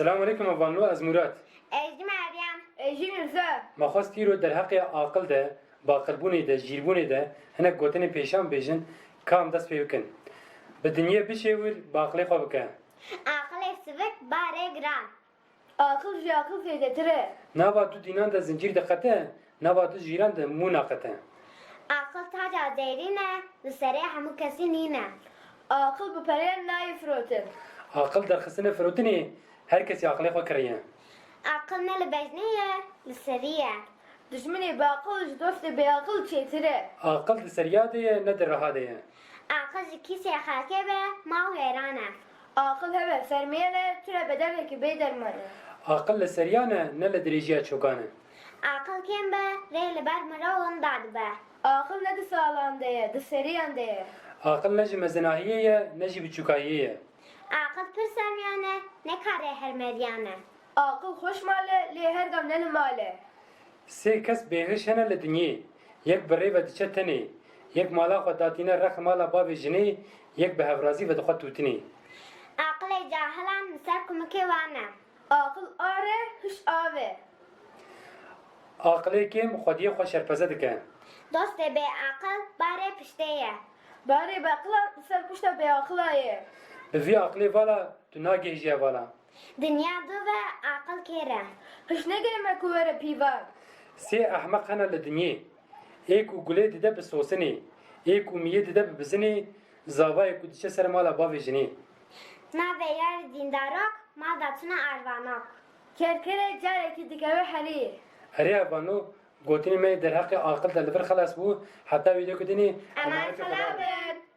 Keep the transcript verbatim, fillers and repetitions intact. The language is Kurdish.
Selamun Eleykum, ev Vanlo, ez Murat. Ez jî Meryem. Ez jî Mirza. Me xwest îro derheqê aqil de, baqilbûnê de, jîrbûnê de hinek gotinên pêşan bêjin, ka em dest pê bikin. Bi dinyê bişêwir, bi aqilê xwe bike. Aqilê sivik, barê giran. Aqil ji aqil zêdetir e. Nava du dînan de zincîr diqete, nava du jîran de mû naqete. Aqil taca zêrîn e, li serê hemû kesî nîne. Aqil bi pereyan nayê firotin. Aqil derxistinê firotinê, her kesî aqilê xwe kiriye. Aqil ne li bejnê ye, li serî ye. Dijminê biaqil ji dostê bêaqil çêtir e. Aqil di seriya de ye, ne di reha de ye. Aqil ji kîsê xelkê be, mal wêran e. Aqil hebe fermiyan e, tu re bedelekî bê derman e. Aqil li seriyan e, ne li dirêjiya çokan e. Aqil kêm be, rê li ber mirov winda dibe. Aqil ne di salan de ye, di seriyan de ye. Aqil ne ji mezinahiyê ye, ne jî biçûkahiyê ye. Aqil pir sermiyan e, ne karê hermeriyan e. Aqil xweş mal e, lê her dem ne li mal e. Sê kes bêhiş hene li dinyê. Yek bi rê ve diçe tenê. Yek mala xwe datîne rex mala bavê jinê, yek bi hevrazî vedixwe tûtinê. Aqilê cahilan li ser kumikê wan e. Aqil ar e, hiş av e. Aqilê kêm xwediyê xwe şerpeze dike. Dostê bêaqil barê piştê ye. Barê beaqilan li ser pişta bêaqila ye. Bi vî aqilê vala tu nagihîjî hevala. Dinya dûv e, aqil kêr e. Hiş nege me ku were pîvan. Sê ehmeq hene li dinyê. Ê ku gulê dide bi sosinê, ê ku miyê dide bi bizinê, zavayê ku diçe ser mala bavê jinê. Navê yarê dîndarok, mal da tune arvanok. Kerkerê carekî dikeve herî. Erê evano, gotinê me yê derheqê aqil de li vir xelas bû, heta wîdeoyeke dinê, Eman emanet xela bin.